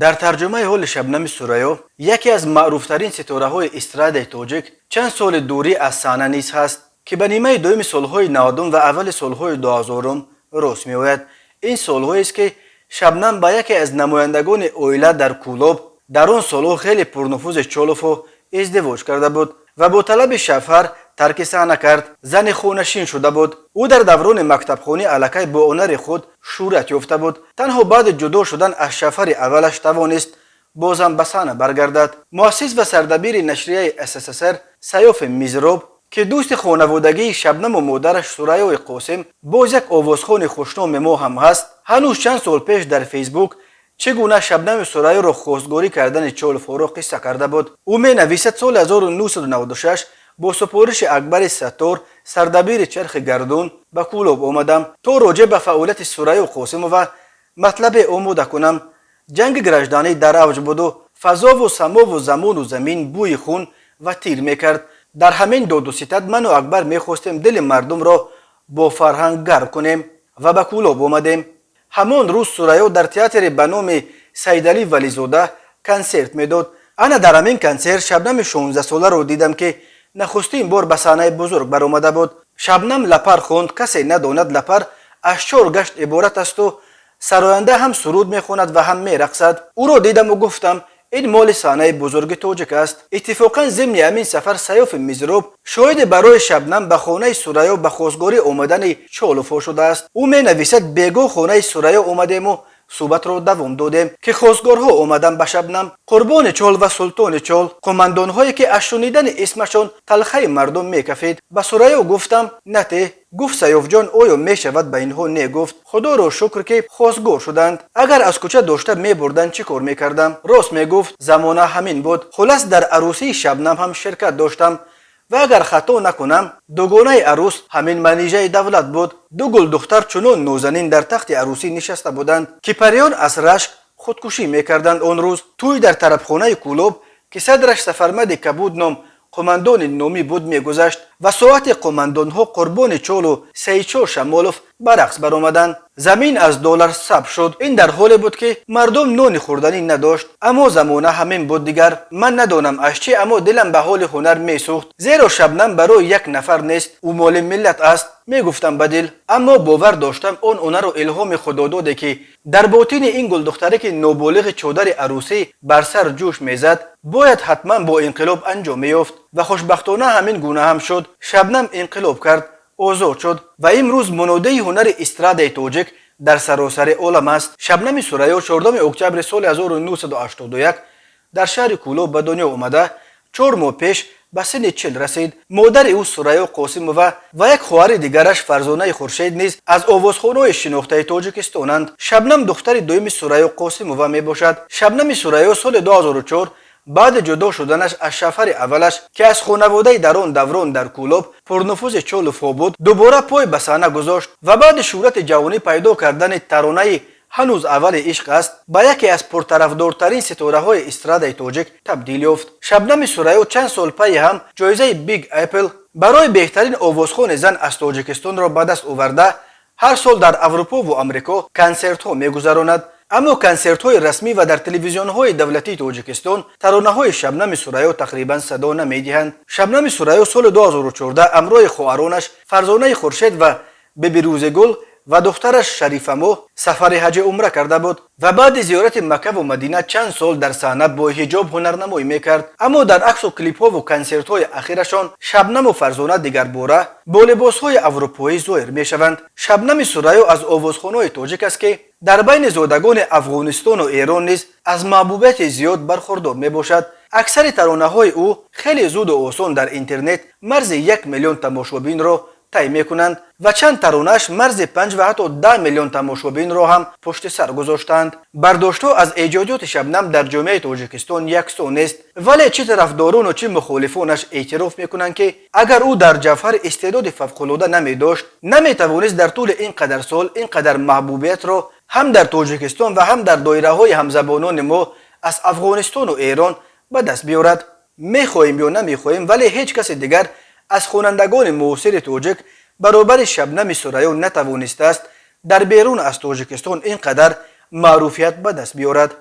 Дар тарҷумаи ҳоли Шабнами Сурайё, яке аз маъруфтарин ситораҳои эстрадаи тоҷик, чанд соли дурӣ аз саҳна низ ҳаст, ки ба нимаи дуюми солҳои 90-ум ва аввали солҳои 2000-ум рост меояд. Ин солҳоест, ки Шабнам ба яке аз намояндагони оила дар Кӯлоб, дар он солҳо хеле пурнуфузи Чоловҳо, издивоҷ карда буд ва бо талаби шавҳар тарки саҳна кард, зани хонашин шуда буд. Ӯ дар даврони мактабхонӣ аллакай бо ҳунари худ шӯҳрат ёфта буд. Танҳо баъди ҷудо шудан аз шавҳари аввалаш тавонист бозам ба саҳна баргардад. Муассис ва сардабири нашрияи СССР Саёфи Мизроб, ки дӯсти хонаводагии Шабнаму модараш Сурайёи Қосим, боз як овозхони хушноми мо ҳам ҳаст, ҳанӯз чанд сол пеш дар Фейсбук чӣ гуна Шабнами Сурайёро хостгорӣ кардани Чоловҳоро қисса карда буд. Ӯ менависад: соли 1996 бо супориши Акбари Саттор, сардабири Чархи Гардун, ба Кӯлоб омадам, то роҷеъ ба фаъолияти Сурайё Қосимова матлабе омода кунам. Ҷанги гражданӣ дар авҷ буду фазову самову замону замин бӯи хун ва тир мекард. Дар ҳамин доду ситад ману Акбар мехостем дили мардумро бо фарҳанг гарм кунем ва ба Кӯлоб омадем. Ҳамон рӯз Сурайё дар театре ба номи Саидалӣ Вализода консерт медод. Ана дар ҳамин консерт Шабнами 16-соларо дидам, ки нахустин бор ба саҳнаи бузург баромада буд. Шабнам «Лапар» хонд. Касе надонад, лапар аз чор гашт иборат асту сароянда ҳам суруд мехонад ва ҳам мерақсад. Ӯро дидаму гуфтам: ин моли саҳнаи бузурги тоҷик аст. Иттифоқан зимни ҳамин сафар Саёфи Мизроб шоҳиди барои Шабнам ба хонаи Сурайё ба хостгорӣ омадани Чоловҳо шудааст. Ӯ менависад: бегоҳ хонаи Сурайё омадему суҳбатро давом додем, ки хостгорҳо омаданд ба Шабнам: Қурбони Чол ва Султони Чол, қумандонҳое, ки аз шунидани исмашон талхаи мардум мекафид. Ба Сурайё гуфтам: нате. Гуфт: Саёфҷон, оё мешавад ба инҳо не гуфт? Худоро шукр, ки хостгор шуданд. Агар аз кӯча дошта мебурданд, чӣ кор мекардам? Рост мегуфт, замона ҳамин буд. Хулас, дар арӯсии Шабнам ҳам ширкат доштам ва агар хато накунам, дугонаи арӯс ҳамин Манижаи Давлат буд. Ду гулдухтар чунон нозанин дар тахти арӯсӣ нишаста буданд, ки париён аз рашк худкушӣ мекарданд. Он рӯз тӯй дар тарабхонаи Кӯлоб, ки садраш Сафармади Кабуд ном қумандони номӣ буд, мегузашт ва соати қумандонҳо Қурбони Чолу Саидшо Шамолов ба рақс баромаданд, замин аз доллар сабз шуд. Ин дар ҳоле буд, ки мардум нони хӯрданӣ надошт. Аммо замона ҳамин буд дигар. Ман надонам аз чӣ, аммо дилам ба ҳоли ҳунар месӯхт, зеро Шабнам барои як нафар нест, ӯ моли миллат аст, мегуфтам ба дил. Аммо бовар доштам, он ҳунару илҳоми худододе, ки дар ботини ин гулдухтараки ноболиғи чодари арӯсӣ бар сар ҷӯш мезад, бояд ҳатман бо инқилоб анҷом меёфт. Ва хушбахтона ҳамин гуна ҳам шуд. Шабнам инқилоб кард, озод шуд ва имрӯз мунодии ҳунари эстрадаи тоҷик дар саросари олам аст. Шабнами Сурайё 4 октябри соли 1981 дар шаҳри Кӯлоб ба дунё омада, 4 моҳ пеш ба синни 40 расид. Модари ӯ Сурайё Қосимова ва як хоҳари дигараш Фарзонаи Хуршед низ аз овозхонаҳои шинохтаи Тоҷикистонанд. Шабнам духтари дуюми Сурайё Қосимова мебошад. Шабнами Сурайё соли 2004 баъди ҷудо шуданаш аз шавҳари аввалаш, ки аз хонаводаи дар он даврон дар Кӯлоб пурнуфузи Чоловҳо буд, дубора пой ба саҳна гузошт ва баъди шӯҳрати ҷавонӣ пайдо кардани таронаи «Ҳанӯз аввали ишқ аст» ба яке аз пуртарафдортарин ситораҳои эстрадаи тоҷик табдил ёфт. Шабнами Сурайё чанд сол пайи ҳам ҷоизаи Big Apple барои беҳтарин овозхони зан аз Тоҷикистонро ба даст оварда, ҳар сол дар Аврупову Амрико консертҳо мегузаронад. Аммо консертҳои расмӣ ва дар телевизионҳои давлатии Тоҷикистон таронаҳои Шабнами Сурайё тақрибан садо намедиҳанд. Шабнами Сурайё соли 2014 ҳамроҳи хоҳаронаш Фарзонаи Хуршед ва Бибирӯзигул ва духтараш Шарифамоҳ сафари ҳаҷи умра карда буд ва баъди зиёрати Маккаву Мадина чанд сол дар саҳна бо ҳиҷоб ҳунарнамоӣ мекард. Аммо дар аксу клипҳову консертҳои ахирашон Шабнаму Фарзона дигарбора бо либосҳои аврупоӣ зоҳир мешаванд. Шабнами Сурайё аз овозхонаҳои тоҷик аст, ки дар байни зодагони Афғонистону Эрон низ аз маҳбубияти зиёд бархурдор мебошад. Аксари таронаҳои ӯ хеле зуду осон дар интернет марзи 1 миллион тамошобинро тай мекунанд ва чанд таронааш марзи 5 ва ҳатто 10 миллион тамошобинро ҳам пушти сар гузоштаанд. Бардоштҳо аз эҷодиёти Шабнам дар ҷомеаи Тоҷикистон яксон нест, вале чӣ тарафдорону, чӣ мухолифонаш эътироф мекунанд, ки агар ӯ дар ҷавҳар истеъдоди фавқулода намедошт, наметавонист дар тӯли ин қадар сол ин қадар маҳбубиятро ҳам дар Тоҷикистон ва ҳам дар доираҳои ҳамзабонони мо аз Афғонистону Эрон ба даст биёрад. Мехоҳем ё намехоҳем, вале ҳеҷ каси дигар аз хонандагони муосири тоҷик баробари Шабнами Сурайё натавонистааст дар берун аз Тоҷикистон ин қадар маъруфият ба даст биёрад.